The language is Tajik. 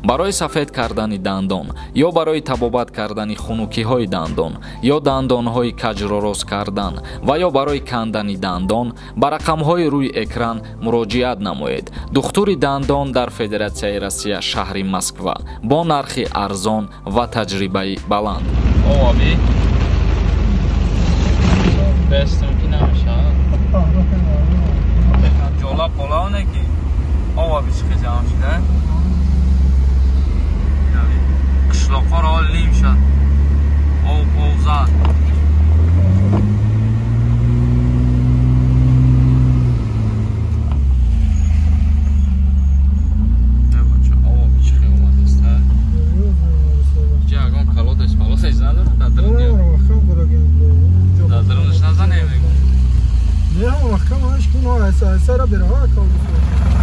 Барои сафед кардани дандон ё барои табобат кардани хунукиҳои дандон ё дандонҳои каҷро рост кардан ва ё барои кандани дандон ба рақамҳои рӯи экран муроҷиат намоед. Духтури дандон дар Федератсияи Россия, шаҳри Москва, бо нархи арзон ва таҷрибаи баланд. Оби ҷола полаоне ки оби чихе ҷамъ шуда, қишлоқҳоро ҳол ним шуд, об об зад. سر برها.